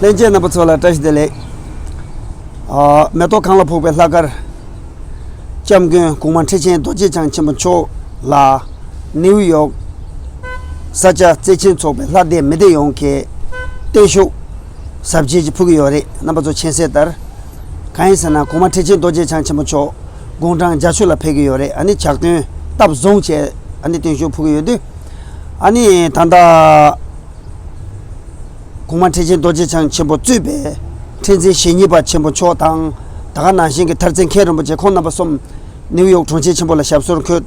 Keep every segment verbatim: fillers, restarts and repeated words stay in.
ལྷན་རྒྱས་རྣམ་པ་ཚོ་ལ་བཀྲ་ཤིས་བདེ་ལེགས། ཨ། མེ་ཏོག་གང་ལ་ཕོག་པའི་ལྷ་སྐལ། སྐྱབས་མགོན་གོང་མ་ཁྲི་ཆེན་རྡོ་རྗེ་འཆང་ཆེན་པོ་མཆོག་ལ། ནིའུ་ཡོག་ས་སྐྱ་བརྩེ་ཆེན་ཚོགས་པའི་ལྷ་སྡེ་མི་སྡེ་ཡོངས་ཀྱིས་བརྟན་བཞུགས་གཟབ་རྒྱས་ཀྱིས་ཕུལ་གྱི་ཡོད་རེད། རྣམ་པ་ཚོ་མཁྱེན་གསལ་ལྟར། གང་ཡིན་ཟེར་ན་གོང་མ་ཁྲི་ཆེན་རྡོ་རྗེ་འཆང་ཆེན་པོ་མཆོག་དགུང་གྲངས་བརྒྱད་ཅུ་ལ་ཕེབས་ཀྱི་ཡོད་རེད། ཨ་ནི་ལྗགས་རྟེན་སྟབས་བཟུང་བྱས་ཨ་ནི་བརྟན་བཞུགས་ཕུལ་གྱི་ཡོད་དུས། ཨ་ནི་ད་ལྟ། གོང་མ་ཁྲི་ཆེན་རྡོ་རྗེ་འཆང་ཆེན་པོ་གཙོས་པའི་ཁྲི་འཛིན་ཞེ་གཉིས་པ་ཆེན་པོ་མཆོག་དང་། ད་ག་ནང་བཞིན་གྱི་མཐར་ཕྱིན་མཁན་རིན་པོ་ཆེ་ཁོང་རྣམ་པ་གསུམ་ནིའུ་ཡོག་དྲུང་ཆེ་ཆེན་པོ་ལ་ཞབས་སོར་འཁོད་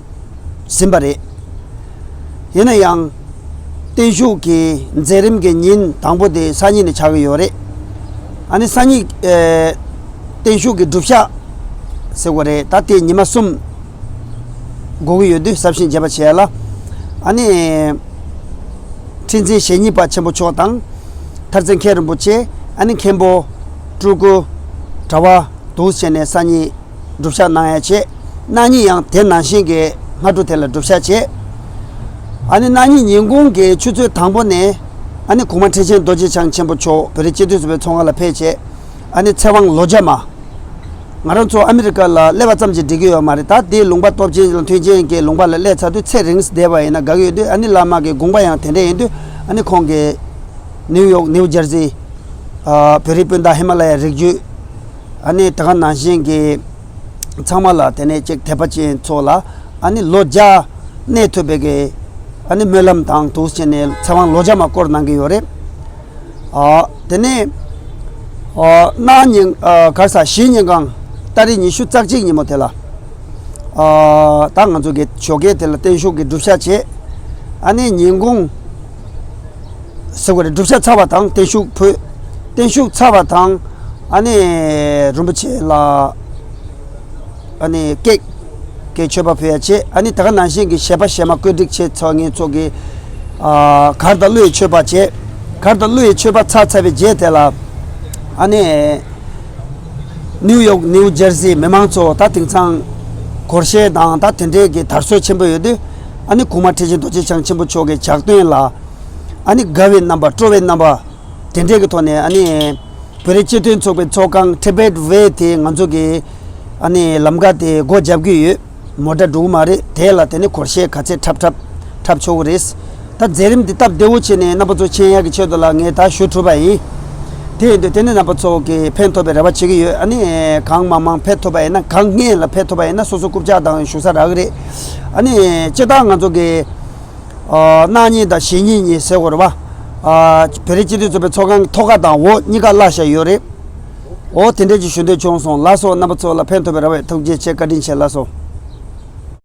ཟིན་པ་རེད། ཡིན་ན་ཡང་། བརྟན་བཞུགས་ཀྱི་མཛད་རིམ་གྱི་ཉིན་དང་པོ་དེ་སང་ཉིན་ནས་ཆགས་ཀྱི་ཡོད་རེད། ཨ་ནི་སང་ཉིན། ཨེ། བརྟན་བཞུགས་ཀྱི་སྒྲུབ་ཞག་ཟེར་དགོས་རེད། ད་དེ་ཉི་མ་གསུམ་འགོར་གྱི་ཡོད་དུས་ཟབ་ཞིང་རྒྱས་པ་བྱས་ལ། ཨ་ནི། ཁྲི་འཛིན་ཞེ་གཉིས་པ་ཆེན་པོ་མཆོག་དང་། མཐར་ཕྱིན་མཁན་རིན་པོ་ཆེ། ཨ་ནི་མཁན་པོ། སྤྲུལ་སྐུ། གྲྭ་པ། འདུག་བྱས་ནས་སང་ཉིན་སྒྲུབ་ཞག་གནང་ཡ་བྱས། གནངས་ཉིན་ཡང་དེ་ནང་བཞིན་གྱི་སྔ་དྲོ་དེ་ལ་སྒྲུབ་ཞག་བྱས། ཨ་ནི་གནངས་ཉིན་ཉིན་གུང་གི་ཆུ་ཚོད་དང་པོ་ནས། ཨ་ནི་གོང་མ་ཁྲི་ཆེན་རྡོ་རྗེ་འཆང་ཆེན་པོ་མཆོག་བོད་རིགས་སྤྱི་མཐུན་ཚོགས་པའི་ཚོགས་ཁང་ལ་ཕེབས་བྱས། ཨ་ནི་ཚེ་དབང་ལོ་བརྒྱ་མ། ང་རང་ཚོ་ཨ་མི་རི་ཀ་ལ་སླེབས་པ་ཙམ་གྱིས་འགྲིག་གི་ཡོད་མ་རེད། ད་དེའི་ལུང་པ་སྟོབས་ཆེན་དང་མཐུན་རྐྱེན་གྱི་ལུང་པ་ལ་སླེབས་ཚར་དུས་ཚེ་རིང་བསྡད་པ་ཡིན་ན་དགའ་གི་ཡོད་དུས། ཨ་ནི་བླ་མ་གི་དགོངས་པ་ཡང་དེ་འདྲ་ཡིན་དུས། ཨ་ནི་ཁོང་གིས་ནིའུ་ཡོག་ནིའུ་ཇར་སི། ཨ། བོད་རིགས་སྤུན་ཟླ་ཧི་མ་ལ་ཡ་རི་རྒྱུད། ཨ་ནི་ད་ག་ནང་བཞིན་གྱི་ཚང་མ་ལ་དེ་ནས་ཅིག་དད་པ་ཅན་ཚོ་ལ། ཨ་ནི་ལོ་བརྒྱ་གནས་ཐུབ་པའི་གི། ཨ་ནི་སྨོན་ལམ་དང་འདུག་བྱས་ནས་ཚེ་དབང་ལོ་བརྒྱ་མ་སྐོར་གནང་གི་ཡོད་རེད། ཨ། དེ་ནས། ཨ། གནངས་ཉིན། ཨ། ག་རེ་ཟ། གཞེས་ཉིན་གང་ཏ་རིག་ཉི་ཤུ་རྩ་གཅིག་ཉིན་མོ་དེ་ལ། ཨ། ད་ང་ཚོ་གི་ཞོགས་ཀས་དེ་ལ་བརྟན་བཞུགས་ཀྱི་སྒྲུབ་ཞག་བྱས། ཨ་ནི་ཉིན་གུང་ཟེར་དགོས་རེད། སྒྲུབ་ཞག་ཚར་བ་དང་བརྟན་བཞུགས་ཕུལ། བརྟན་བཞུགས་ཚར་བ་དང་། ཨ་ནི་རིན་པོ་ཆེ་ལ། ཨ་ནི་ཀེག་གི་མཆོད་པ་ཕུལ་ཡ་བྱས། ཨ་ནི་ད་ག་ནང་བཞིན་གྱི་གཞས་པ་གཞས་མ་བཀོད་སྒྲིག་བྱས་ཚོགས་ངེད་ཚོ་གི། ཨ། གར་དང་གླུ་ཡི་མཆོད་པ་བྱས། གར་དང་གླུ་ཡི་མཆོད་པ་ཚར་ཚར་བའི་རྗེས་དེ་ལ། ཨ་ནི། ནིའུ་ཡོག་ནིའུ་ཇར་སི་མི་མང་ཚོ་ད་དེང་སང་སྒོར་གཞས་དང་ད་དེ་འདྲའི་གི་དར་སྲོལ་ཆེན་པོ་ཡོད་དུས། ཨ་ནི་གོང་མ་ཁྲི་ཆེན་རྡོ་རྗེ་འཆང་ཆེན་པོ་མཆོག་གི་ལྗགས་རྟེན་ལ། ཨ་ནི་དགའ་བའི་རྣམ་པ། སྤྲོ་བའི་རྣམ་པ། དེ་འདྲའི་གི་ཐོག་ནས། ཨ་ནི་བོད་རིགས་སྤྱི་མཐུན་ཚོགས་པའི་ཚོགས་ཁང་Tibet Way དེ་ང་ཚོ་གི། ཨ་ནི་ལམ་ཁ་དེ་སྒོ་རྒྱབ་ཀྱི་ཡོད། མོ་ཊ་འགྲོ་གི་མ་རེད། དེ་ལ་དེ་ནི་སྒོར་གཞས་ག་ཚད་འཁྲབ་འཁྲབ་འཁྲབ་ཆོག་གི་རེད། ད་མཛད་རིམ་འདི་སྟབས་བདེ་བོ་བྱས་ནས་རྣམ་པ་ཚོ་མཁྱེན་ཡག་གི་ཆེད་དུ་ལ་ངས་ད་ཞུ་གྲུབ་པ་ཡིན། དེ་ཡིན་དུས་དེ་ནི་རྣམ་པ་ཚོ་གི་ཕན་ཐོགས་པའི་རེ་བ་བྱེད་ཀྱི་ཡོད། ཨ་ནི་གང་མང་མང་ཕེབས་ཐུབ་པ་ཡིན་ན། གང་སྔོན་ལ་ཕེབས་ཐུབ་པ་ཡིན་ན་སོ་སོ་རྐུབ་བཀྱག་དང་བཞུགས་ས་རག་གི་རེད། ཨ་ནི་སྤྱིར་བཏང་ང་ཚོ་གི། ཨ། གནངས་ཉིན་དང་གཞེས་ཉིན་གཉིས་ཟེར་དགོས་རེད་པ། ཨ། བོད་རིགས་སྤྱི་མཐུན་ཚོགས་པའི་ཚོགས་ཁང་ཐོག་ཁ་དང་འོག་གཉིས་ཀ་གླ་བཞག་ཡོད་རེད། འོ་དེ་འདྲས་ཀྱི་ཞུ་འདོད་བྱུང་སོང་། ལགས་སོ། རྣམ་པ་ཚོ་ལ་ཕན་ཐོགས་པའི་རེ་བ། ཐུགས་རྗེ་ཆེ། བཀའ་དྲིན་ཆེ། ལགས་སོ།